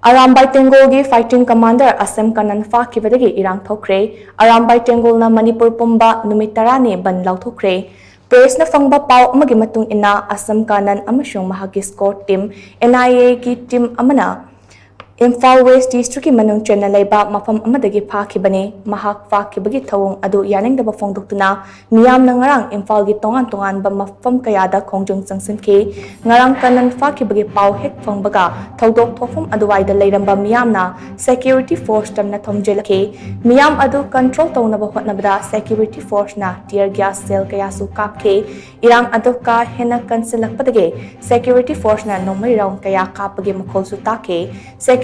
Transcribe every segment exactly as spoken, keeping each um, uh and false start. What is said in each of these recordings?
Arambai ꯇꯦꯡꯒꯣꯜꯒꯤ fighting commander ꯑꯁꯦꯝ Kanan ꯐꯥꯈꯤꯕꯗꯒꯤ ꯏꯔꯥꯡ ꯊꯣꯛꯈ꯭ꯔꯦ꯫ ꯑꯔꯥꯝꯕꯥꯏ ꯇꯦꯡꯒꯣꯜꯅ ꯃꯅꯤꯄꯨꯔ ꯄꯨꯝꯕ ꯅꯨꯃꯤꯠ ꯇꯔꯥꯅꯤ ꯕꯟ ꯂꯥꯎꯊꯣꯛꯈ꯭ꯔꯦ꯫ ꯄ꯭ꯔꯦꯁꯅ ꯐꯪꯕ ꯄꯥꯎ ꯑꯃꯒꯤ ꯃꯇꯨꯡ ꯏꯟꯅ, ꯑꯁꯝ ꯀꯥꯅꯟ ꯑꯃꯁꯨꯡ ꯃꯍꯥꯛꯀꯤ squad team, N I A ꯒꯤ team ꯑꯃꯅ ꯏꯝꯐꯥꯜ ꯋꯦꯁ ꯗꯤꯁꯇ꯭ꯔꯤꯛꯀꯤ ꯃꯅꯨꯡ ꯆꯟꯅ ꯂꯩꯕ ꯃꯐꯝ ꯑꯃꯗꯒꯤ ꯐꯥꯈꯤꯕꯅꯤ꯫ ꯃꯍꯥꯛ ꯐꯥꯈꯤꯕꯒꯤ ꯊꯧꯑꯣꯡ ꯑꯗꯨ ꯌꯥꯅꯤꯡꯗꯕ ꯐꯣꯡꯗꯣꯛꯇꯨꯅ ꯃꯤꯌꯥꯝꯅ ꯉꯔꯥꯡ ꯏꯝꯐꯥꯜꯒꯤ ꯇꯣꯉꯥꯟ ꯇꯣꯉꯥꯟꯕ ꯃꯐꯝ ꯀꯌꯥꯗ ꯈꯣꯡꯖꯪ ꯆꯪꯁꯤꯟꯈꯤ꯫ ꯉꯔꯥꯡ ꯀꯥꯅꯟ ꯐꯥꯈꯤꯕꯒꯤ ꯄꯥꯎ ꯍꯦꯛ ꯐꯪꯕꯒ ꯊꯧꯗꯣꯛ ꯊꯣꯛꯐꯝ ꯑꯗꯨꯋꯥꯏꯗ ꯂꯩꯔꯝꯕ ꯃꯤꯌꯥꯝꯅ security force ꯇꯝꯅ ꯊꯣꯝꯖꯤꯜꯂꯛꯈꯤ꯫ ꯃꯤꯌꯥꯝ ꯑꯗꯨ control ꯇꯧꯅꯕ ꯍꯣꯠꯅꯕꯗ security force ꯅ tear gas shell ꯀꯌꯥꯁꯨ ꯀꯥꯞꯈꯤ꯫ ꯏꯔꯥꯡ ꯑꯗꯨ ꯀꯥ ꯍꯦꯟꯅ ꯀꯟꯁꯤꯜꯂꯛꯄꯗꯒꯤ security force ꯅ ꯅꯣꯡꯃꯩ round ꯀꯌꯥ ꯀꯥꯞꯄꯒꯤ ꯃꯈꯣꯜꯁꯨ ꯇꯥꯈꯤ꯫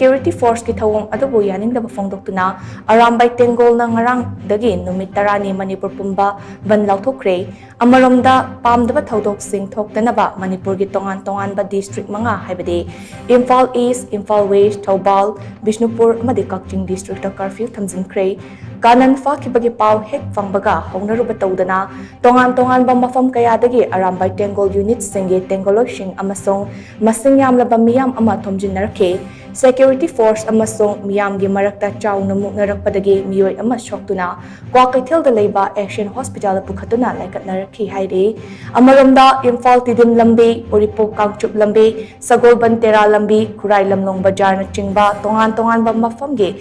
Security force ꯀꯤ ꯊꯧꯑꯣꯡ ꯑꯗꯨꯕꯨ ꯌꯥꯅꯤꯡꯗꯕ ꯐꯣꯡꯗꯣꯛꯇꯨꯅ ꯑꯔꯥꯝꯕꯥꯏ ꯇꯦꯡꯒꯣꯜꯅ ꯉꯔꯥꯡꯗꯒꯤ ꯅꯨꯃꯤꯠ ꯇꯔꯥꯅꯤ ꯃꯅꯤꯄꯨꯔ ꯄꯨꯝꯕ ꯕꯟ ꯂꯥꯎꯊꯣꯛꯈ꯭ꯔꯦ꯫ ꯑꯃꯔꯣꯝꯗ, ꯄꯥꯝꯗꯕ ꯊꯧꯗꯣꯛꯁꯤꯡ ꯊꯣꯛꯇꯅꯕ ꯃꯅꯤꯄꯨꯔꯒꯤ ꯇꯣꯉꯥꯟ ꯇꯣꯉꯥꯟꯕ district ꯃꯉꯥ, ꯍꯥꯏꯕꯗꯤ ꯏꯝꯐꯥꯜ ꯏꯁ, ꯏꯝꯐꯥꯜ ꯋꯦꯁ, ꯊꯧꯕꯥꯜ, ꯕꯤꯁꯅꯨꯄꯨꯔ ꯑꯃꯗꯤ ꯀꯛꯆꯤꯡ district ꯇ curfew ꯊꯝꯖꯤꯟꯈ꯭ꯔꯦ꯫ ꯀꯥꯅꯟ ꯐꯥꯈꯤꯕꯒꯤ ꯄꯥꯎ ꯍꯦꯛ ꯐꯪꯕꯒ ꯍꯧꯅꯔꯨꯕ ꯇꯧꯗꯅ ꯇꯣꯉꯥꯟ ꯇꯣꯉꯥꯟꯕ ꯃꯐꯝ ꯀꯌꯥꯗꯒꯤ ꯑꯔꯥꯝꯕꯥꯏ ꯇꯦꯡꯒꯣꯜ unit ꯁꯤꯡꯒꯤ ꯇꯦꯡꯒꯣꯂꯣꯏꯁꯤꯡ ꯑꯃꯁꯨꯡ ꯃꯁꯤꯡ ꯌꯥꯝꯂꯕ ꯃꯤꯌꯥꯝ ꯑꯃ ꯊꯣꯝꯖꯤꯟꯅꯔꯛꯈꯤ꯫ Security force ꯑꯃꯁꯨꯡ ꯃꯤꯌꯥꯝꯒꯤ ꯃꯔꯛꯇ ꯆꯥꯎꯅ ꯃꯨꯛꯅꯔꯛꯄꯗꯒꯤ ꯃꯤꯑꯣꯏ ꯑꯃ ꯁꯣꯛꯇꯨꯅ ꯀ꯭ꯋꯥꯀꯩꯊꯦꯜꯗ ꯂꯩꯕ Action Hospital ꯗ ꯄꯨꯈꯠꯇꯨꯅ ꯂꯥꯏꯀꯠꯅꯔꯛꯈꯤ ꯍꯥꯏꯔꯤ꯫ ꯑꯃꯔꯣꯝꯗ, ꯏꯝꯐꯥꯜ ꯇꯤꯗꯤꯝ ꯂꯝꯕꯤ, ꯎꯔꯤꯄꯣꯛ ꯀꯥꯡꯆꯨꯞ ꯂꯝꯕꯤ, ꯁꯒꯣꯜꯕꯟ ꯇꯦꯔꯥ ꯂꯝꯕꯤ, ꯈꯨꯔꯥꯏ ꯂꯝꯂꯣꯡ ꯕꯖꯥꯔꯅꯆꯤꯡꯕ ꯇꯣꯉꯥꯟ ꯇꯣꯉꯥꯟꯕ ꯃꯐꯝꯒꯤ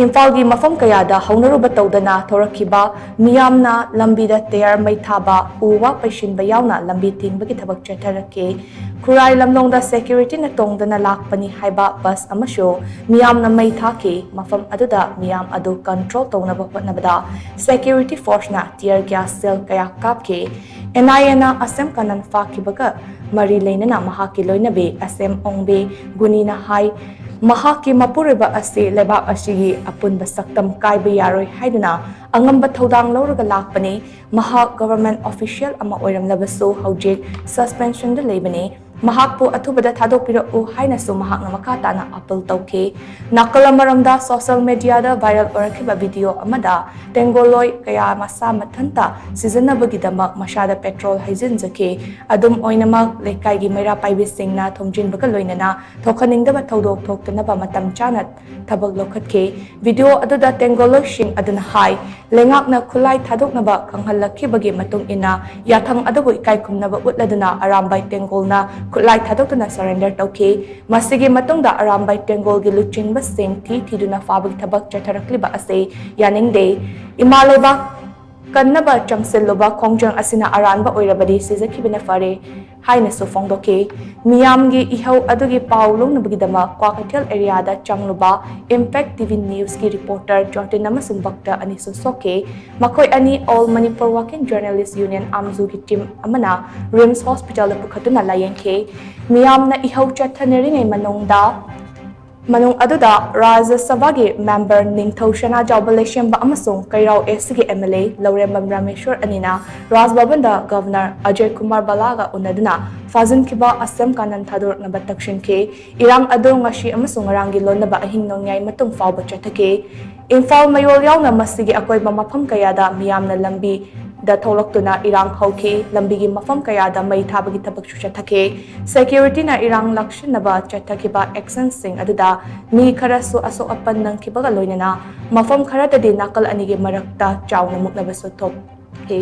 ꯏꯝꯐꯥꯜꯒꯤ ꯃꯐꯝ ꯀꯌꯥꯗ ꯍꯧꯅꯔꯨꯕ ꯇꯧꯗꯅ ꯊꯣꯔꯛꯈꯤꯕ ꯃꯤꯌꯥꯝꯅ ꯂꯝꯕꯤꯗ ꯇꯌꯥꯔ ꯃꯩ ꯊꯥꯕ, ꯎ ꯋꯥ ꯄꯩꯁꯤꯟꯕ ꯌꯥꯎꯅ ꯂꯝꯕꯤ ꯊꯤꯡꯕꯒꯤ ꯊꯕꯛ ꯆꯠꯊꯔꯛꯈꯤ꯫ ꯈꯨꯔꯥꯏ ꯂꯝꯂꯣꯡꯗ security ꯅ ꯇꯣꯡꯗꯅ ꯂꯥꯛꯄꯅꯤ ꯍꯥꯏꯕ bus ꯑꯃꯁꯨ ꯃꯤꯌꯥꯝꯅ ꯃꯩ ꯊꯥꯈꯤ꯫ ꯃꯐꯝ ꯑꯗꯨꯗ ꯃꯤꯌꯥꯝ ꯑꯗꯨ control ꯇꯧꯅꯕ ꯍꯣꯠꯅꯕꯗ security force ꯅ tear gas shell ꯀꯌꯥ ꯀꯥꯞꯈꯤ꯫ N I A ꯅ ꯑꯁꯦꯝ ꯀꯥꯅꯟ ꯐꯥꯈꯤꯕꯒ ꯃꯔꯤ ꯂꯩꯅꯅ ꯃꯍꯥꯛꯀꯤ ꯂꯣꯏꯅꯕꯤ ꯑꯁꯦꯝ ꯑꯣꯡꯕꯤ ꯒꯨꯅꯤꯅ ꯍꯥꯏ, ꯃꯍꯥꯛꯀꯤ ꯃꯄꯨꯔꯣꯏꯕ ꯑꯁꯤ ꯂꯩꯕꯥꯛ ꯑꯁꯤꯒꯤ ꯑꯄꯨꯟꯕ ꯁꯛꯇꯝ ꯀꯥꯏꯕ ꯌꯥꯔꯣꯏ ꯍꯥꯏꯗꯨꯅ ꯑꯉꯝꯕ ꯊꯧꯗꯥꯡ ꯂꯧꯔꯒ ꯂꯥꯛꯄꯅꯤ꯫ ꯃꯍꯥꯛ government official ꯑꯃ ꯑꯣꯏꯔꯝꯂꯕꯁꯨ ꯍꯧꯖꯤꯛ suspension ꯗ ꯂꯩꯕꯅꯤ꯫ ꯃꯍꯥꯛꯄꯨ ꯑꯊꯨꯕꯗ ꯊꯥꯗꯣꯛꯄꯤꯔꯛꯎ ꯍꯥꯏꯅꯁꯨ ꯃꯍꯥꯛꯅ ꯃꯈꯥ ꯇꯥꯅ ꯑꯥꯄꯤꯜ ꯇꯧꯈꯤ꯫ ꯅꯥꯀꯜ ꯑꯃꯔꯣꯝꯗ, ꯁꯣꯁꯤꯌꯦꯜ ꯃꯤꯗꯤꯌꯥꯗ ꯚꯥꯏꯔꯦꯜ ꯑꯣꯏꯔꯛꯈꯤꯕ ꯚꯤꯗꯤꯑꯣ ꯑꯃꯗ ꯇꯦꯡꯒꯣꯜꯂꯣꯏ ꯀꯌꯥ ꯃꯁꯥ ꯃꯊꯟꯇ ꯁꯤꯖꯤꯟꯅꯕꯒꯤꯗꯃꯛ ꯃꯁꯥꯗ ꯄꯦꯇ꯭ꯔꯣꯜ ꯍꯩꯖꯤꯟꯖꯈꯤ꯫ ꯑꯗꯨꯝ ꯑꯣꯏꯅꯃꯛ, ꯂꯩꯀꯥꯏꯒꯤ ꯃꯩꯔꯥ ꯄꯥꯏꯕꯤꯁꯤꯡꯅ ꯊꯣꯝꯖꯤꯟꯕꯒ ꯂꯣꯏꯅꯅ ꯊꯣꯛꯍꯟꯅꯤꯡꯗꯕ ꯊꯧꯗꯣꯛ ꯊꯣꯛꯇꯅꯕ ꯃꯇꯝ ꯆꯥꯅ ꯊꯕꯛ ꯂꯧꯈꯠꯈꯤ꯫ ꯚꯤꯗꯤꯑꯣ ꯑꯗꯨꯗ ꯇꯦꯡꯒꯣꯜꯂꯣꯏꯁꯤꯡ ꯑꯗꯨꯅ ꯍꯥꯏ, ꯂꯩꯉꯥꯛꯅ ꯈꯨꯠꯂꯥꯏ ꯊꯥꯗꯣꯛꯅꯕ ꯈꯪꯍꯜꯂꯛꯈꯤꯕꯒꯤ ꯃꯇꯨꯡ ꯏꯟꯅ ꯌꯥꯊꯪ ꯑꯗꯨꯕꯨ ꯏꯀꯥꯏ ꯈꯨꯝꯅꯕ ꯎꯠꯂꯗꯨꯅ ꯑꯔꯥꯝꯕꯥꯏ ꯇꯦꯡꯒꯣꯜꯅ ꯈꯨꯠꯂꯥꯏ ꯊꯥꯗꯣꯛꯇꯨꯅ ꯁꯔꯦꯟꯗꯔ ꯇꯧꯈꯤ꯫ ꯃꯁꯤꯒꯤ ꯃꯇꯨꯡꯗ ꯑꯔꯥꯝꯕꯥꯏ ꯇꯦꯡꯒꯣꯜꯒꯤ ꯂꯨꯆꯤꯡꯕꯁꯤꯡ ꯊꯤ ꯊꯤꯗꯨꯅ ꯐꯥꯕꯒꯤ ꯊꯕꯛ ꯆꯠꯊꯔꯛꯂꯤꯕ ꯑꯁꯤ ꯌꯥꯅꯤꯡꯗꯦ꯫ ꯏꯃꯥ ꯂꯩꯕꯥꯛ ꯀꯟꯅꯕ ꯆꯪꯁꯤꯜꯂꯨꯕ ꯈꯣꯡꯖꯪ ꯑꯁꯤꯅ ꯑꯔꯥꯟꯕ ꯑꯣꯏꯔꯕꯗꯤ ꯁꯤꯖꯈꯤꯕꯅ ꯐꯔꯦ ꯍꯥꯏꯅꯁꯨ ꯐꯣꯡꯗꯣꯛꯈꯤ꯫ ꯃꯤꯌꯥꯝꯒꯤ ꯏꯍꯧ ꯑꯗꯨꯒꯤ ꯄꯥꯎ ꯂꯧꯅꯕꯒꯤꯗꯃꯛ ꯀ꯭ꯋꯥꯀꯩꯊꯦꯜ ꯑꯦꯔꯤꯌꯥꯗ ꯆꯪꯂꯨꯕ ꯏꯝꯄꯦꯛ ꯇꯤꯚꯤ ꯅ꯭ꯌꯨꯁꯀꯤ ꯔꯤꯄꯣꯔꯇꯔ ꯖꯣꯇꯤꯟ ꯑꯃꯁꯨꯡ ꯚꯛꯇ ꯑꯅꯤꯁꯨ ꯁꯣꯛꯈꯤ꯫ ꯃꯈꯣꯏ ꯑꯅꯤ All Manipur Working Journalist Union, ꯑꯥꯝꯖꯨꯒꯤ ꯇꯤꯝ ꯑꯃꯅ ꯔꯤꯝꯁ ꯍꯣꯁꯄꯤꯇꯥꯜꯗ ꯄꯨꯈꯠꯇꯨꯅ ꯂꯥꯌꯦꯡꯈꯤ꯫ ꯃꯤꯌꯥꯝꯅ ꯏꯍꯧ ꯆꯠꯊꯅꯔꯤꯉꯩ ꯃꯅꯨꯡꯗ ꯃꯅꯨꯡ ꯑꯗꯨꯗ ꯔꯥꯖ꯭ꯌ ꯁꯚꯥꯒꯤ ꯃꯦꯝꯕꯔ ꯅꯤꯡꯊꯧ ꯁꯅꯥꯖꯥꯎꯕ ꯂꯩꯁꯦꯝꯕ ꯑꯃꯁꯨꯡ ꯀꯩꯔꯥꯎ ꯑꯦꯁ ꯁꯤꯒꯤ ꯑꯦꯝ ꯑꯦꯜ ꯑꯦ ꯂꯧꯔꯦꯝꯕꯝ ꯔꯥꯃꯦꯁ꯭ꯋꯔ ꯑꯅꯤꯅ ꯔꯥꯖ ꯚꯕꯟꯗ ꯒꯚꯔꯅꯔ ꯑꯖꯌ ꯀꯨꯃꯥꯔ ꯚꯜꯂꯥꯒ ꯎꯅꯗꯨꯅ ꯐꯥꯖꯤꯟꯈꯤꯕ ꯑꯁꯦꯝ ꯀꯥꯅꯟ ꯊꯥꯗꯣꯔꯛꯅꯕ ꯇꯛꯁꯤꯟꯈꯤ꯫ ꯏꯔꯥꯡ ꯑꯗꯨ ꯉꯁꯤ ꯑꯃꯁꯨꯡ ꯉꯔꯥꯡꯒꯤ ꯂꯣꯟꯅꯕ ꯑꯍꯤꯡ ꯅꯣꯡꯌꯥꯏ ꯃꯇꯨꯡ ꯐꯥꯎꯕ ꯆꯠꯊꯈꯤ꯫ ꯏꯝꯐꯥꯜ ꯃꯌꯣꯜ ꯌꯥꯎꯅ ꯃꯁꯤꯒꯤ ꯑꯀꯣꯏꯕ ꯃꯐꯝ ꯀꯌꯥꯗ ꯃꯤꯌꯥꯝꯅ ꯂꯝꯕꯤꯗ ꯊꯣꯛꯂꯛꯇꯨꯅ ꯏꯔꯥꯡ ꯍꯧꯈꯤ꯫ ꯂꯝꯕꯤꯒꯤ ꯃꯐꯝ ꯀꯌꯥꯗ ꯃꯩ ꯊꯥꯕꯒꯤ ꯊꯕꯛꯁꯨ ꯆꯠꯊꯈꯤ꯫ ꯁꯦꯀ꯭ꯌꯨꯔꯤꯇꯤꯅ ꯏꯔꯥꯡ ꯂꯥꯛꯁꯤꯟꯅꯕ ꯆꯠꯊꯈꯤꯕ ꯑꯦꯛꯁꯟꯁꯤꯡ ꯑꯗꯨꯗ ꯃꯤ ꯈꯔꯁꯨ ꯑꯁꯣꯛ ꯑꯄꯟ ꯅꯪꯈꯤꯕꯒ ꯂꯣꯏꯅꯅ ꯃꯐꯝ ꯈꯔꯗꯗꯤ ꯅꯥꯀꯜ ꯑꯅꯤꯒꯤ ꯃꯔꯛꯇ ꯆꯥꯎꯅ ꯃꯨꯛꯅꯕꯁꯨ ꯊꯣꯛꯈꯤ꯫